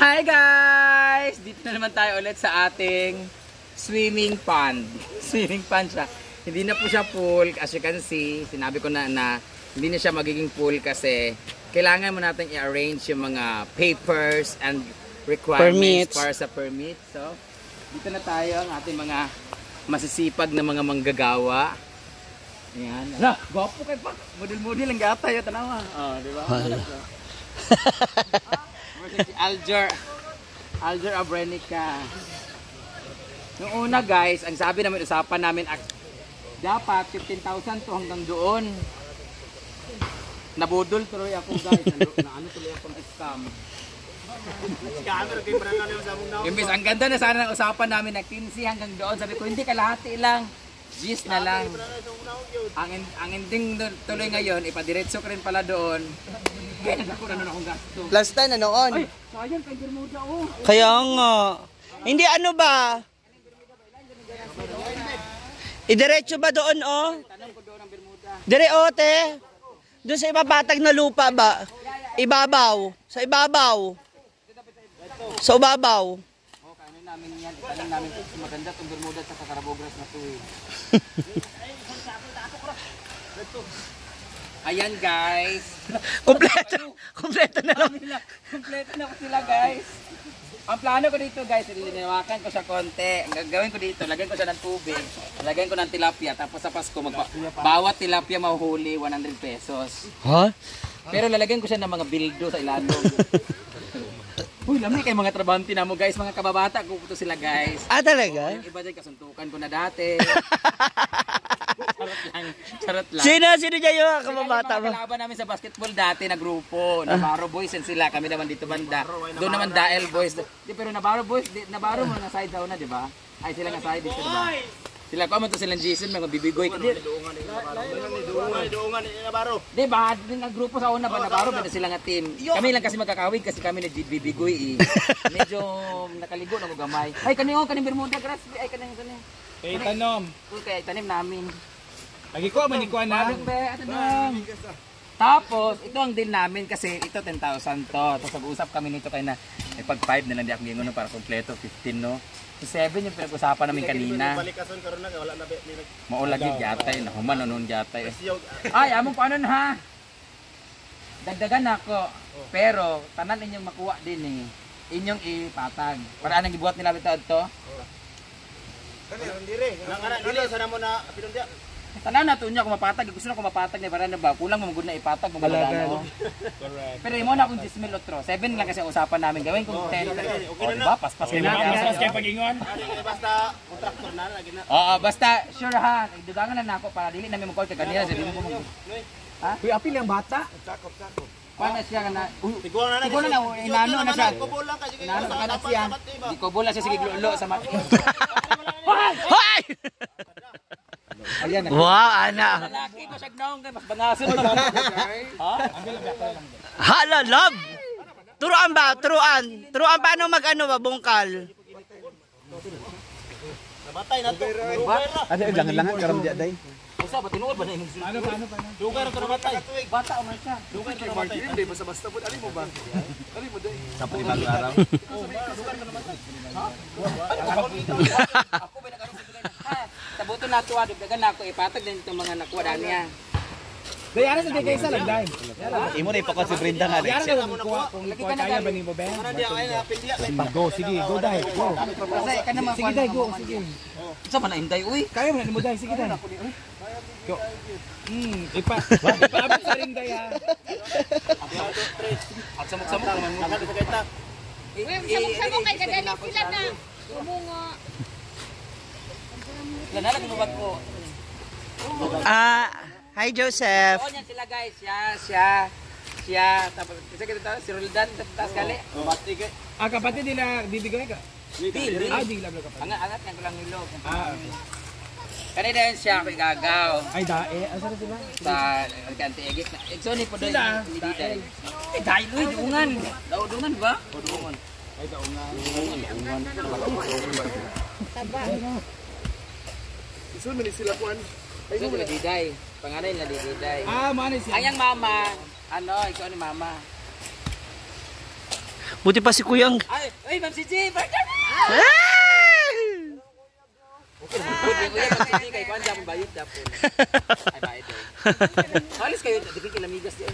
Hi guys! Dito na naman tayo ulit sa ating swimming pond. Swimming pond siya. Hindi na po siya pool. As you can see, sinabi ko na na hindi na siya magiging pool kasi kailangan mo natin i-arrange yung mga papers and requirements Permits. Para sa permit. So, dito na tayo, ang ating mga masisipag na mga manggagawa. Ayan. Ala, gwapo kay pak. Model-model ang gata ya tanawa. Oh, di ba? Hala. Versus si Alger. Alger Abrenica. Yung una guys, ang sabi namin, usapan namin, dapat 15,000 to hanggang doon. Nabudol tuloy ako guys. Na ano tuloy akong scam. Imbis, ang ganda na sana ng usapan namin na 15 hanggang doon. Sabi ko, hindi, kalahati lang. Gis na lang. Ang ending tuloy ngayon, ipadiretso ko rin pala doon. Kaya nagako na nun akong gasto. Last time na noon. Ay, sayang kay Bermuda oh. Kaya nga. Hindi, ano ba? Idiretso ba doon oh? Tanong ko doon ang Bermuda. Dire oh, te. Doon sa ipapatag na lupa ba? Ibabaw. Sa ibabaw. Sa ubabaw. Oh, kaano namin yan, itanim namin ito. Maganda itong Bermuda at saka Carabao grass na to eh. Ayan guys. Kompleto. Kompleto na lang. Kompleto na ko sila guys. Ang plano ko dito guys, linawakan ko siya konti. Ang gagawin ko dito, lagyan ko siya ng tubig, lagyan ko ng tilapia, tapos sa Pasko, bawat tilapia mahuhuli, 100 pesos. Ha? Pero lalagyan ko siya ng mga bildo sa ilalim. Uy, lamig kay mga trabante na mo guys, mga kababata ko to sila guys. Ah, talaga? Yung iba dyan, kasuntukan ko na dati. Charot lang, charot lang. Sino? Sino dyan yung mga kababata Sila mo? yung mga kalaban namin sa basketball dati na grupo. Navarro Boys yan sila. Kami naman dito banda. Doon naman Dael Boys. Di, pero Navarro Boys, di, Navarro mo na side daw na, di ba? Ay, sila nga side dito, di ba? Sila ko, to silang Jason, mga bibigoy. Di, di ba? Din ang grupo sa una ba, Navarro, ba na sila nga team. Kami lang kasi magkakawig kasi kami nagbibigoy eh. Medyo nakaligo na ko gamay. Ay, kaningo, kaning Bermuda grass. Ay, kaning, kaning. Kay tanom. Uy, kaya itanim namin. Lagi ko man ni kuan na. Parang be, ano lang. Tapos, ito ang deal namin kasi ito 10,000 to. Tapos nag-usap kami nito kay na, eh, pag 5 na lang di ako ngingon no, para kompleto, 15 no. So 7 yung pinag-usapan namin kanina. Mao lagi gyatay na human noon gyatay. Ay, among paano ha? Dagdagan ako. Pero tanan inyong makuha din eh. Inyong ipatag. Para anong gibuhat nila bitaw to? Tanan na to niya kung mapatag, gusto na kung mapatag ni para na ba? Kulang mo gud na ipatag mo Alagan. ano. Pero imo na akong 10,000 otro. 7 lang kasi ang usapan namin. Gawin kong 10. Okay na, diba? Paspas Okay na, mas kay pagingon. Oo, basta sure ha. Dugangan na nako para dili namin mo-call kay kanina sa dili mo mag. Uy, apil ang bata. Kuan na siya nga na. Tigo na na inano na siya. Inano ka na siya. Di ko bola siya sige glulo sa mata. Hoy! Ayan. Wow, ana. Lalaki ba siya gnaong kay mas bangason pa. Ha? Hala, love! Turuan ba? Turuan. Turuan paano mag-ano ba? Bungkal. Ano langan langan karon di day. Usa ba tinuod ba na imong Paano, paano, paano? Bata o man siya? Sa panibagong araw. Ako ba nakaroon sa dugan? Ha, tabuto na to, dagdagan na ako ipatag din itong mga nakuha dani niya. Day ana sa day kaysa lang day. Imo na ipakot si Brenda nga. Yara na lang kuha kung Lagi kuha ka na kaya gali. ba nimo ben? Go, sige, go day. Go. Kasi ka naman Sige day, go, sige. Sa man na inday uy. Kaya mo na nimo day, sige day. Go. Ipaabot sa ring day ha. At samok-samok naman mo. Samok-samok kay kadali sila na umunga. Lana lagi mo ko. Ah, hi Joseph. Oo niyan sila guys, siya, siya, siya, tapos isa kita si Roldan tapos gali. Ah, kapatid nila bibigay ka. Di, di. Ah, di lang kapatid. Angat angat nga ko lang ilog. Ah, okay. Kanina yun siya ako igagaw Ay dae, asa na sila? Sa Alcante Egis na. Igso ni po doon. Sila, Ni Diday. Eh, dahil uy, dungan. Daw dungan ba? O dungan. Ay daungan. Igso nila Diday. Panganay nila Diday. Ah, mano siya. Ang yang mama, ano, ikaw ni mama. Buti pa si Kuya ang... Ay, ay, Ma'am CJ! Partner! Ah! Okay, kuya, Ma'am CJ, kay Kwan, Japon, bayot, Japon. Ay, bayot eh. Alis kayo, di kayo kilamigas din.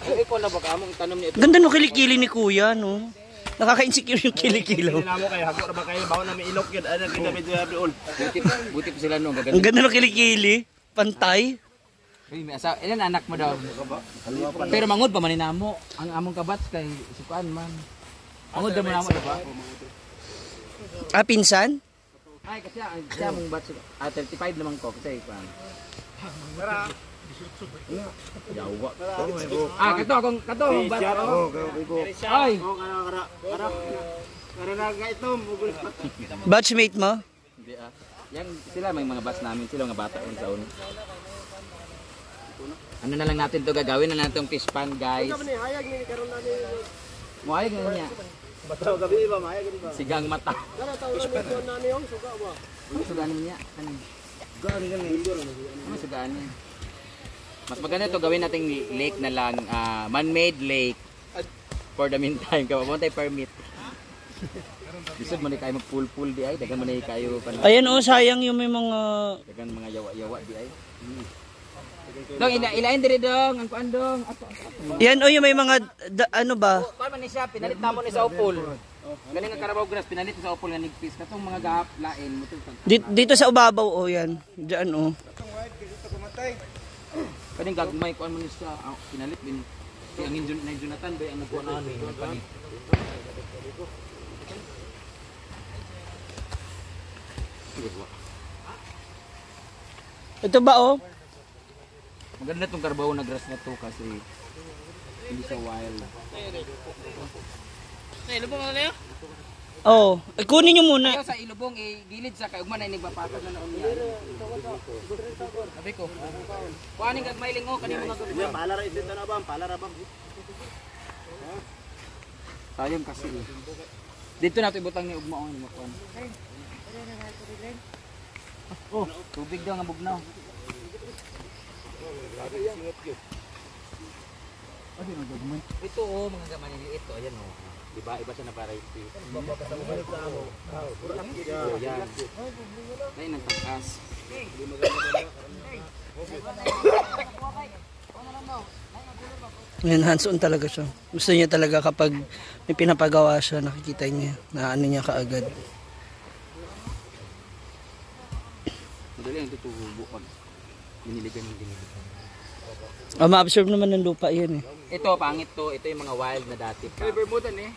Ay, ikaw na baka among tanom niya ito. Ganda no kilikili ni Kuya, no? Nakaka-insecure yung kilikilo. Namo kay hago ra ba kayo bawo na may ilok yun. Ano kita medyo all. Buti, buti pa sila no, Ang gaganda. ganda ng kilikili. Pantay. Uy, may asawa. Ilan anak mo daw? Pero mangod pa man ni namo. Ang among kabats kay sukuan man. Mangod daw man namo, diba? Ah, pinsan? Ay, kasi ang siya mong batch. Ah, 35 naman ko kasi kuan. Yawa. Ah, kato akong kato akong batch. Oh, Ay, Batchmate mo? hindi ah. Yan sila may mga batch namin, sila mga bata on sa una. Ano na lang natin to gagawin na natin tong fish pan, guys. Muhayag na niya. Sigang mata. Ano sugaan niya? Ano? Ano sugaan niya? Mas maganda to gawin nating lake na lang, ah, man-made lake. For the meantime, kapag tayo permit. Bisod man ni kayo mag-pool-pool di ay, dagan man ni kayo pan. Ayan oh, sayang yung may mga... Dagan mga yawa-yawa di ay. Dong, ila ilain diri dong, ang kuan dong. Ato, ato, ato. Yan oh, yung may mga... ano ba? Kuan man ni siya, pinalit namo ni sa upol. Galing nga Carabao grass, pinalit ni sa upol nga nigpis katong mga gahap lain mo Dito sa ubabaw oh, yan. Diyan oh. Kaning gagmay kuan man ni siya, ah, pinalit din. Kay ang Injun na Jonathan bay ang nagkuan ani nagpalit. Ito ba oh? Maganda tong Carabao na grass na to kasi hindi siya wild. Oh, eh, kunin nyo muna. Ayaw sa ilubong eh, gilid sa kay ugma na inigbapatas na noon niya. Sabi ko. Kuaning gagmay lingo kani mga gagmay. Pala ra ito na ba? Pala ra ba? Sayang kasi eh. Dito na ito ibutang ni ugma ang makuan. Oh, tubig daw nga bugnaw. Ito oh, mga gamay niliit to. Ayan oh. Di ba iba siya na variety. Oh, yan. Ay, nang tangkas. Yan, hands-on talaga siya. Gusto niya talaga kapag may pinapagawa siya, nakikita niya, na ano niya kaagad. Madali ang tutubo pag diniligan ng diniligan. Ah, ma-absorb naman ng lupa yun eh. Ito, pangit to. Ito yung mga wild na dati pa. Ay, Bermudan eh.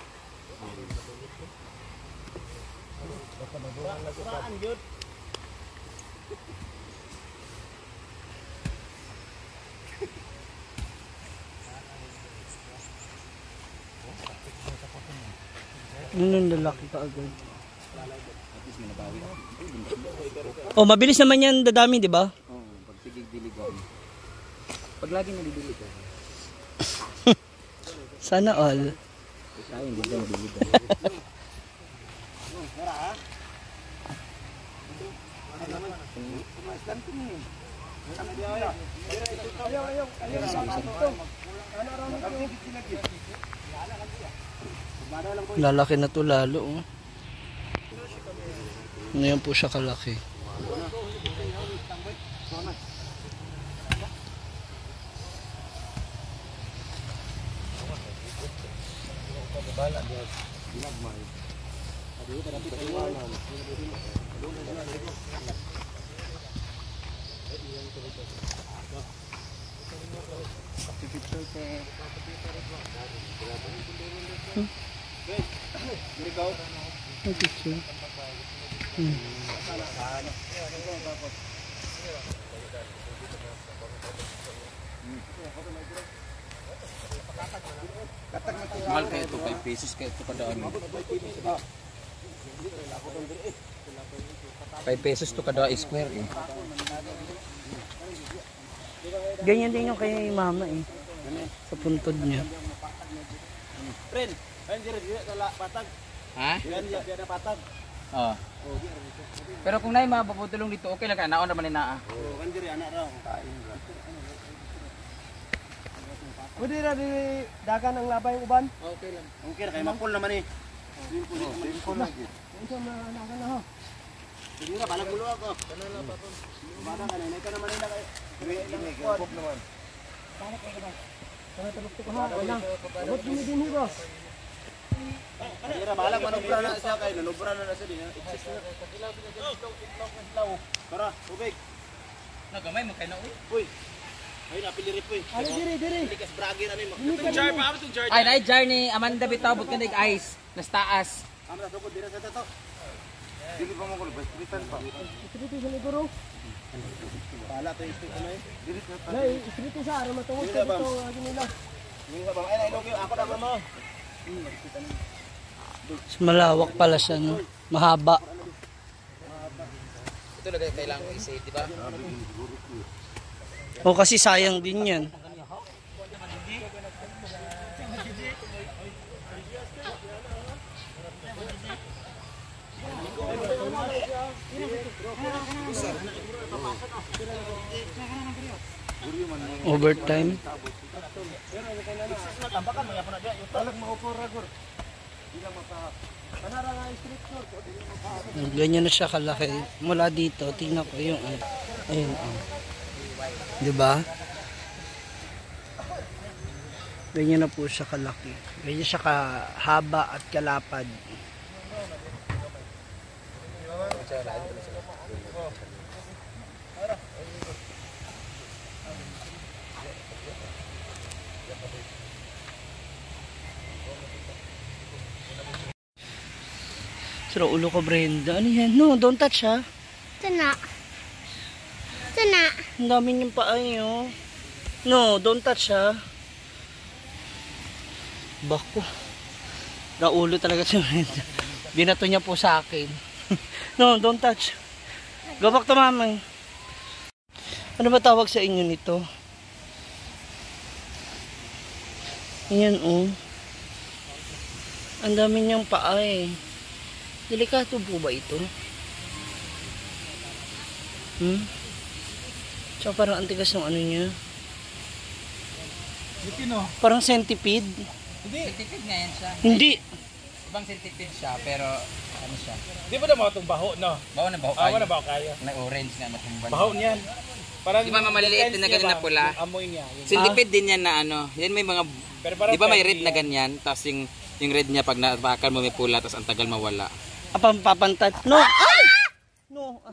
Yun yung lalaki kaagad. Oh, mabilis naman yan dadami, di ba? Oo, pag sige diligan. Pag lagi nalidiligan. Sana all. Ay, hindi siya nadiligan. Lalaki na to lalo, oh. Ngayon po siya kalaki. May picture. Mahal kayo ito, 5 pesos kayo ito kada ano. 5 pesos to kada square eh. Ganyan din yung kay mama eh. Sa puntod niya. Friend, ayun dire dire na patag. Ha? Diyan diyan na patag. Oo. Pero kung naay mababutulong dito, okay lang ka. Naon naman ni naa. Oh, kan dire anak ra kain ra. Pwede ra di dagan ang labay ang uban. Okay lang. Okay ra kay mapul naman eh. Simple lang gid. Unsa man na na ho. Sige ra balag ulo ako. Bana ka na ka naman nila kay. Kupop naman. Para tulok ko ha. Wala. Abot gini dinhi boss. Sige ra balag manobra na siya kay nanobra na na siya din. Exist na. Tara, tubig. Nagamay mo kay na uy. Uy. Ay napili rip uy. Ali diri diri. Likas bragi na nimo. Ay, na jar ni Amanda bitaw but kanig ice. Nas taas. Amra sugod dira sa tato. Dili pa mo ko bas pa. Istrito sa liguro. Bala to isto kamay. Dili sa ta. Dai istrito sa aron matungod sa dito ang agi nila. Dili ba ay ay ako na mama. Mas malawak pala siya, no? Mahaba. Ito lagay kailangan ko i-save, di ba? O kasi sayang din yan. Overtime. Ganyan na siya kalaki. Mula dito, tingnan ko yung ano. Ayun, oh. 'Di ba? Ganyan na po siya kalaki. Ganyan siya kahaba at kalapad. Sira ulo ko, Brenda. Ano yan? No, don't touch ha. Ito na. Ito na. Ang dami niyang paa niyo. No, don't touch ha. Bako. Raulo talaga si Brenda. Binato niya po sa akin. No, don't touch. Go back to mama. Ano ba tawag sa inyo nito? Ayan oh. Ang dami niyang paa eh. Delikado po ba ito? Tsaka parang ang tigas ng ano niya. Parang centipede. Centipede nga yan siya. Hindi. Ibang centipede siya, pero ano siya? Di ba na mga itong baho, no? Baho na baho Ah, kayo. wala baho kayo. Na orange nga matumban. Baho niyan. Parang Di ba maliliit yung na ganun na niya ba? pula? Yung amoy niya. Yun. Centipede din yan na ano. Yan may mga, Pero parang di ba may red friendly na yan. ganyan? Tapos yung red niya pag natapakan mo may pula, tapos ang tagal mawala. Papantat. No! Ay! No!